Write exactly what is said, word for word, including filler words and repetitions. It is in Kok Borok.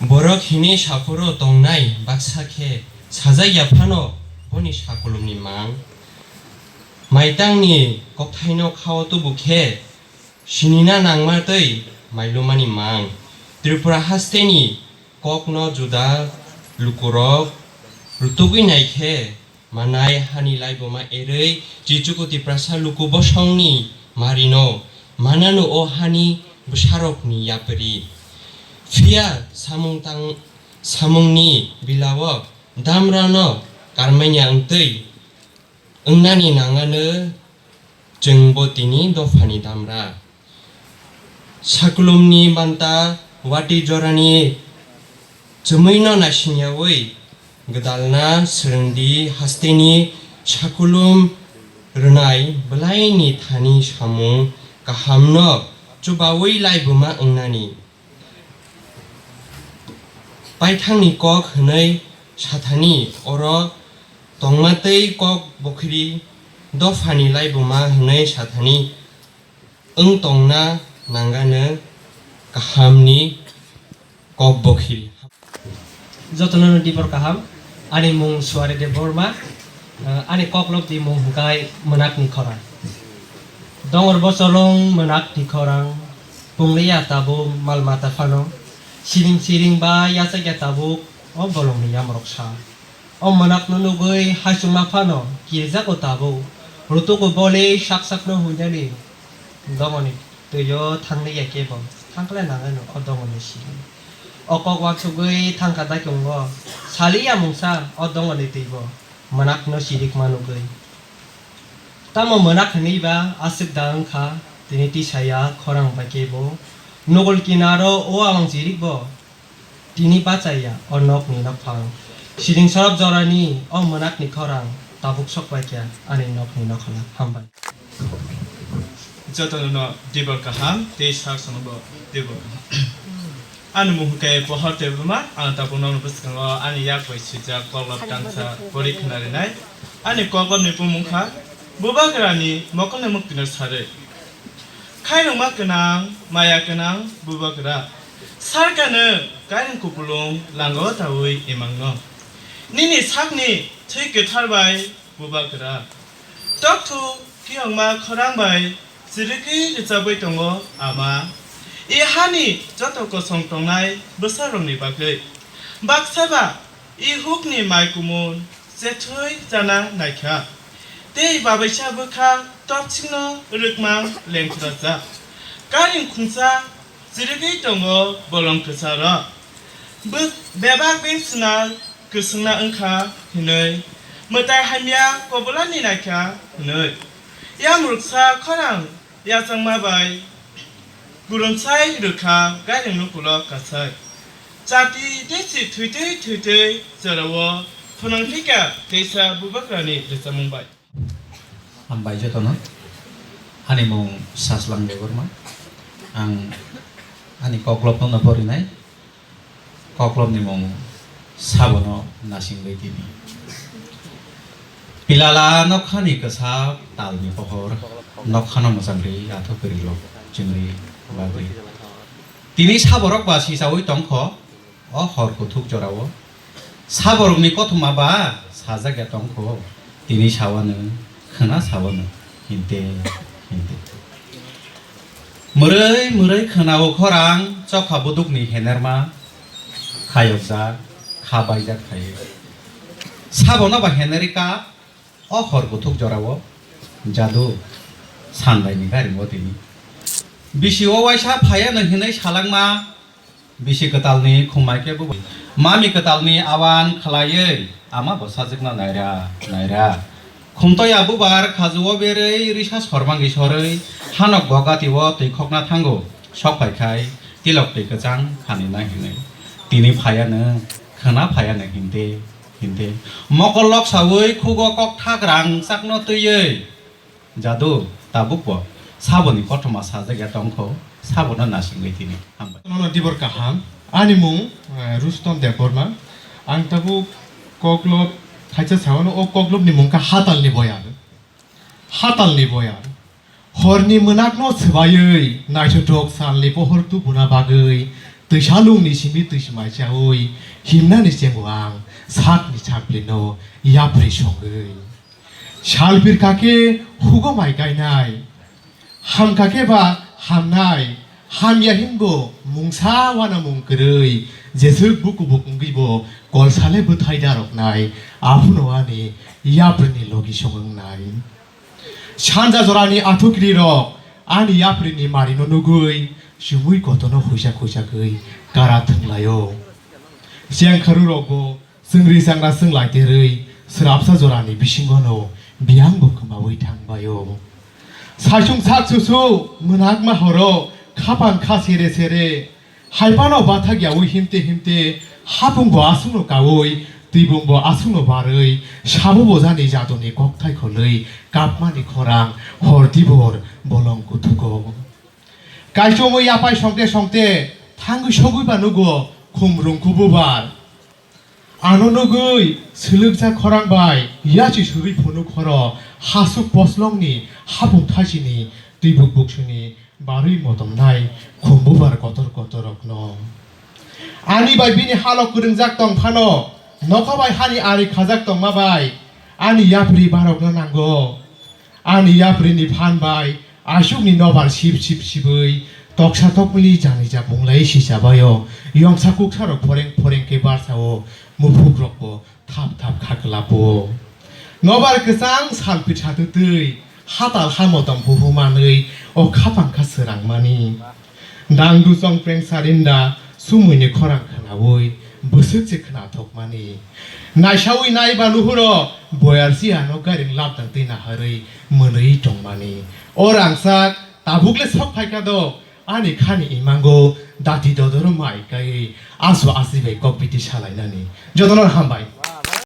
Borok hini saphuru tongnai baksa khe sajak ya phano boni sakulumni mang. Maitangni kokthaino khao tubu khe sinina nangma tei mailumani mang. Tripura hasteni kokno juda lukurok rutugwi naikhe manai hani laibuma erwi Chichuku Tiprasa luku bosongni marino mananu o hani bwsarokni yapri. Phiya samung tang-, samungni bilao damrano karmanya wngtwi wngnani nangano chwngbo tini dophani damra. Sakulumni banta wati jorani chumwino naisingyawi gwdalna swrwngdi hasteni sakulum rwnai bwlaini thani samung kahamno chubawi laibuma wngnani. Paithangni kok hwnwi sathani oro tongma tei kok bokhiri dophani laibuma hwnwi sathani wng tongna nangano kahamni kok bokhiri. Jotono dibor kaham, ani mung Suari Debbarma, eh, ani koklopni mung hwnkhe Mwnakni Khorang. Dongor bosolong Mwnakni Khorang, pungliya tabuk mal mata phano, siring siring ba yachakya tabuk, o bolongni yamrok sa. O mwnakno nugwi hachwkma phano kirjago tabuk, rutugo boli sak sakno hwnjani dongoni twio thangli ya kebo, thangkhle nangnai no o dongoni simi. O kok wansugwi thangkha daikungo, saliya mungsa o dongoni twibo, mwnakno chirikma nugwi. Tamo mwnakni ba aswk da wngkha, tini tisaya khorang bai kebo, nugul kinaro o awang chirikbo, tini bachaya o nokni nokphang. Siring sorop jorani o mwnakni khorang tabuk sokpaikha ani nokni nokhala. Hambai. Jotono no dibor kaham tei sak sonobo dibor kaham. Ani mung hwnkhe Pohor Debbarma, ang tabuk nokni bwskango ani yak bai swijak koklop tangsa pori khna rinai. Ani koklopni bumung kha Bubagrani mokolni muktino sarwi. Khairokma gwnang, maya gwnang Bubagra. Sarkano kairing kupulung langao taui imangno. Nini sakni thwi kwthar bai Bubagra. Tokthuk kiyongma khorang bai chirigwi rwchabwi tongo ama. I hani joto kosong tongnai bwsarokni bagwi. Baksa ba i hukni mai kumun chethwi chana naikha. Tei babaisa bwkha topsingno rwkmang lengkhrajak. Karing khungsa chirigwi tongo bolong kwcharo. Bw-, bebak beng swnal kwswngna wngkha hinwi, mwtai hamya kobolani naikha hinwi. Yamruksa khorang yachangma bai gurumsai rwkha gairing nukulo kasai. Chati tei si thwitwi thwitwi jorao phwnang phika teisa Bubagrani rwchapmung bai. Hambai jotono. Ani mung Saslang Debbarma. Ang ani koklopno no porinai. Koklopni mung Sabono Nasingwi Tini. Pilala nokhani kwsa talni pohor, nokhano mwchangri athok kwrwilo chwngri bagwi. Tini saborok ba sichaui tongkho, o hor kuthuk jorao. Saborokni kothoma ba sajak ya tongkho, tini sawano, khwna sawano, hinte, hinte. Mwrwi mwrwi khwnao khorang chokha budukni henerma, khayokjak, kha baijak khaio. Sabono ba henerika, o hor kuthuk jorao, jadu, sandaini garingo tini. Bisi o waisa phaiano hinwi salangma, Bisi kwtalni khumai khe bo mami kwtalni awan khlaiwi ama bo sajwkna naira, naira. Khumtoya bubar khajuo berwi risa sormangwi sorwi hanok bogati o twi khokna thango. Sok phai khai tilok twi kwchang khanina hinwi. Tini phaiya nwng, khwna phaiya nwng hinte, hinte. Mokol lok saui khugo kok thak rang chakno twiwi. Jadu, tabuk bo saboni kothoma sajak ya tongkho, sabono nasingwi tini. Hambai. Nono dibor kaham. Ani mung, eh, Rustom Debbarma. Ang tabuk koklop thaisa sawano, o koklopni mung kha Hatalni Boyar. Hatalni Boyar. Horni mwnakno swbaiwi naithothok salni pohor tubuna bagwi Twisalungni simi twi swmai chaui himnani chengo ang sakni saplino yapri songwi. Salpir kake hugo mai kainai, ham kake ba hamnai, hamya hinbo mungsa wanamung kwrwi, jeswk bukubuk wngwibo kolsale bwthai daroknai, aphuno ani yaprini logi song wngnai. Sanja jorani athukrirok ani yaprini marino nugwi chumui kotorno huisa huisa kwi kara thwnglaio. Chengkharurokbo chwngri changra chwng laiterwi srapsa jorani bisingono biyangbo kwmaui thangbaio. Saichung sak chuchu mwnakma horo khapang kha sere sere, hai phano bathak yaui himte himte hapungbo aswkno kaui, twibungbo aswkno barwi, sabubo jani jadoni kokthai kholwi kapmani khorang hor tibor bolong kuthugo. Kaichomwi yapai songte songte thangwi sogwi ba nugo khum rungkhu bubar. Ano nugwi swlwkjak khorang bai yachi surwi phunuk khoro hasuk poslongni hapung thachini twibuk buksuni barwi motomnai khum bubar kotor kotorrokno. Ani bai bini halo kwrwngjak tong phano, nokha bai hani ari khajak tongma bai ani yapri barokno nango. Ani yaprini phan bai aswkni nobar sip sip sibwi toksa tokmili janija punglai sichabaio. Yongsa kuksarok phoreng phoreng khe barsao, muphukrokbo thap thap kha kwlapo. Nobar kwchang salpit satutwi hatal ha motom huhu manwi o khapang kha swrangmani. Dangdu chongpreng sarinda sumuini khorang khwnaui bwswk se khwnathokmani. Naisaui naiba nuhuro boyar si ano gairing labdang twi naharwi mwnwi tongmani. O rangchak tabukle sok phaikha do, ani khani imango dati dodoro mai kaiwi asu asi bai kok biti salainani. Jotono hambai.